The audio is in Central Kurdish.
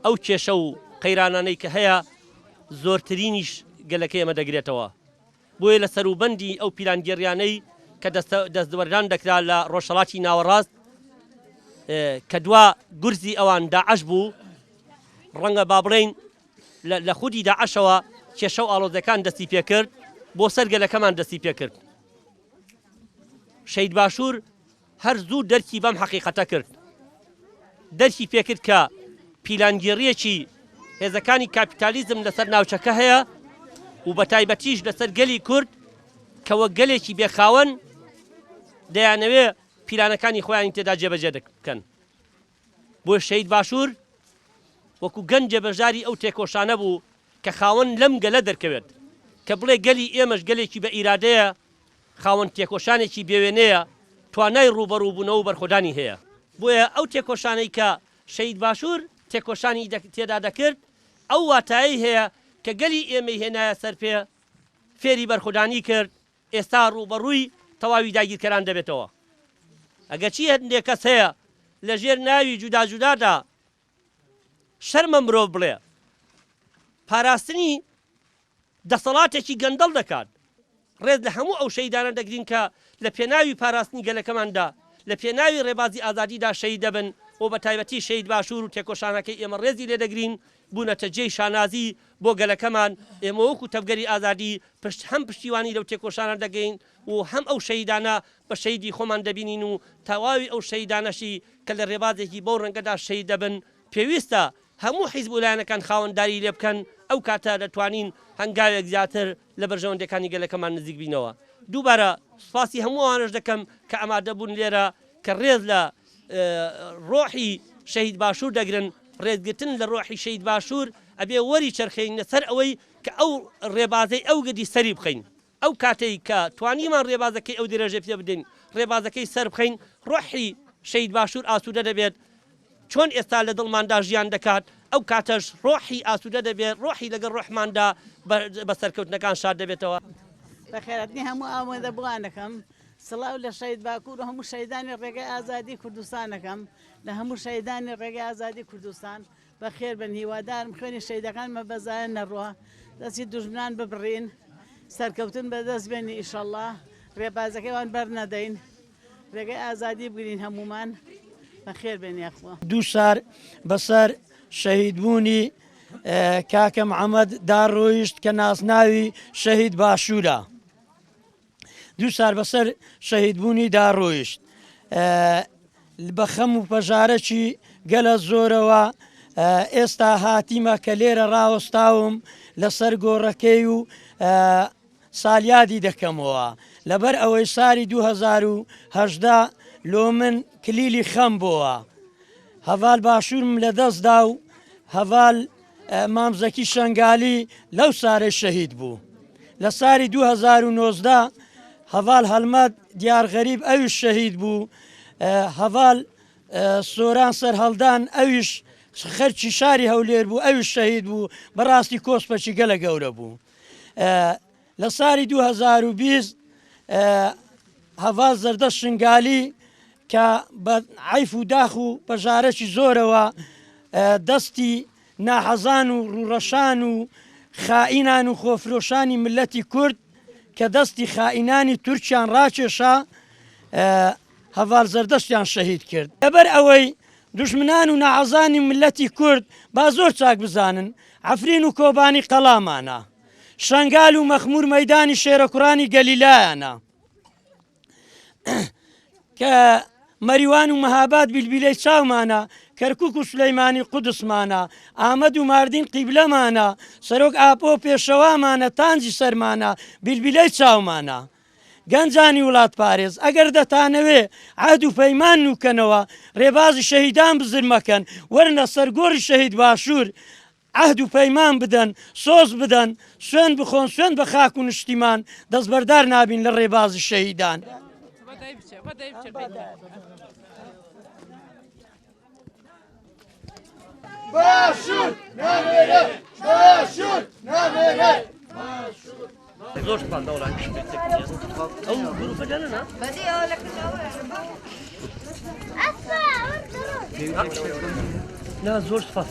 ئەو کێشە و قەیرانانەی کە هەیە زۆرترینیش گەلەکەی ئێمە دەگرێتەوە. بۆیە لە سەروبەندی ئەو پیلانگێڕیانەی کە دەستوەردان دەکرا لە ڕۆژهەڵاتی ناوەڕاست کە دوا گورزی ئەوان داعش بوو، ڕەنگە با بڵێین لە خودی داعشەوە کێشە و ئاڵۆزیەکان دەستی پێکرد، بۆ سەر گەلەکەمان دەستی پێکرد. شەهید باشوور هەر زوو دەرکی بەم حەقیقەتە کرد. دەرکی پێکرد کە پیلانگێڕییەکی هێزەکانی کاپیتالیزم لەسەر ناوچەکە هەیە و بەتایبەتیش لەسەر گەلی کورد کە وەک گەلێکی بێخاوەن دەیانەوێ پیلانەکانی خۆیانی تێدا جێبەجێ بکەن. بۆیە شەهید باشوور وەکو گەنجێ بەشداری ئەو تێکۆشانە بوو کە خاوەن لەم گەلە دەرکەوێت، کە بڵێ گەلی ئێمەش گەلێکی بە ئیرادەیە، خاوەن تێکۆشانێکی بێوێنەیە، توانای ڕووبەڕووبوونەوە و بەرخۆدانی هەیە. بۆیە ئەو تێکۆشانەی کە شەهید باشوور تێکۆشانی تێدا دەکرد، ئەو واتایەی هەیە کە گەلی ئێمەی هێنایە سەر پێ، فێری بەرخۆدانی کرد، ئێستا ڕووبەڕووی تەواوی داگیرکەران دەبێتەوە. ئەگەرچی هەندێک کەس هەیە لە ژێر ناوی جودا جودادا شەرمە مرۆڤ بڵێ پاراستنی دەسەڵاتێکی گەندەڵ دەکات. ڕێز لە هەموو ئەو شەهیدانە دەگرین کە لە پێناوی پاراستنی گەلەکەماندا، لە پێناوی ڕێبازی ئازادیدا شەهید دەبن و بە تایبەتی شەهید باشوور و تێکۆشانەکەی ئێمە ڕێزی لێ دەگرین، بوونەتە جێی شانازی بۆ گەلەکەمان، ئێمە وەکو تەڤگەری ئازادی پشت هەم پشتیوانی لەو تێکۆشانە دەگەین و هەم ئەو شەهیدانە بە شەهیدی خۆمان دەبینین و تەواوی ئەو شەهیدانەشی کە لە ڕێبازێکی بەو ڕەنگەدا شەهید دەبن پێویستە هەموو حیزب و لایەنەکان خاوەنداری لێ بکەن، ئەو کاتە دەتوانین هەنگاوێک زیاتر لە بەرژەوەندیەکانی گەلەکەمان نزیک بینەوە. دووبارە سوپاسی هەموو ئەوانەش دەکەم کە ئامادە بوون لێرە کە ڕێز لە ڕۆحی شەهید باشوور دەگرن، ڕێزگرتن لە ڕۆحی شەهید باشوور ئەبێ وەری چەرخێینە سەر ئەوەی کە ئەو ڕێبازەی ئەو گردی سەری بخەین. ئەو کاتەی کە توانیمان ڕێبازەکەی ئەو درێژە پێ بدەین، ڕێبازەکەی سەر بخەین، ڕۆحی شەهید باشوور ئاسوودە دەبێت، چۆن ئێستا لە دڵماندا ژیان دەکات، ئەو کاتەش ڕۆحی ئاسوودە دەبێت، ڕۆحی لەگەڵ ڕۆحماندا بە سەرکەوتنەکان شاد دەبێتەوە. بەخێرهاتنی هەموو ئامادەبووان دەکەم، سڵاو لە شەهید باکوور و هەموو شەهیدانی ڕێگای ئازادی کوردستان دەکەم، لە هەموو شەهیدانی ڕێگای ئازادی کوردستان بەخێر بن هیوادارم خوێنی شەهیدەکانمان بە زایە نەڕوا دەستی دوژمنان ببڕین سەرکەوتن بەدەست بێنی ئیشەڵا ڕێبازەکەی وان بەر نەدەین ڕێگەی ئازادی بگرین هەمومان بەخێر بێن یاخوا. دووسار بەسەر شەهیدبوونی کاکە محەمەد دا ڕۆیشت کە نازناوی شەهید باشوورە. دووسار بەسەر شەهیدبوونیدا ڕۆیشت. بە خەم و پەژارەکی گەلە زۆرەوە ئێستا هاتیمە کە لێرە ڕاوەستاوم لەسەر گۆڕەکەی و سالیادی دەکەمەوە لەبەر ئەوەی ساری 2010 لۆ من کلیلی خەم بۆوە هەڤال باشوورم لەدەستدا و هەڤال مام زەکی شەنگالی لەو سارەی شەهید بوو. لە ساری 2019 هەڤال هەڵمەت دیار غەریب ئەویش شەهید بوو. هەڤال سۆران سەرهەڵدان ئەویش خەرکی شاری هەولێر بوو ئەویش شەهید بوو. بەڕاستی کۆسپەکی گەلە گەورە بوو. لە ساری 2020 هەڤال زەردەشت شنگالی کە بە عەیف و داخ و پەژارەکی زۆرەوە دەستی ناحەزان و ڕووڕەشان و خائینان و خۆفرۆشانی ملەتی کورد کە دەستی خائینانی تورکیان ڕاکێشا هەڤال زەردەشتیان شەهید کرد. لەبەر ئەوەی دوژمنان و ناحەزانی ملەتی کورد با زۆر چاک بزانن عەفرین و کۆبانی قەڵامانە، شەنگال و مەخمور مەیدانی شێرەکوڕانی گەلیلایانە. کە مەریوان و مەهاباد بیلبیلەی چاومانە، کەرکوک و سولەیمانی قودسمانە، ئامەد و ماردین قیبلەمانە، سەرۆک ئاپۆ پێشەوامانە تانجی سەرمانە، بیلبیلەی چاومانە. گەنجانی وڵاتپارێز ئەگەر دەتانەوێ عەهد و پەیمان نوکەنەوە، رێبازی شەهیدان بزر مەکەن، وەرنە سەر گۆڕی شەهید باشوور، عەهد و پەیمان بدەن، سۆز بدەن، سوێند بخۆن، سوێند بە خاک و نیشتیمان، دەستبەردار نابین لە ڕێبازی شەهیدان. باشور نامێنێ باشور نامێنێ. زۆر سوپاس دەوڵان ئەو گروپە دەنە نا زۆر سوپاس.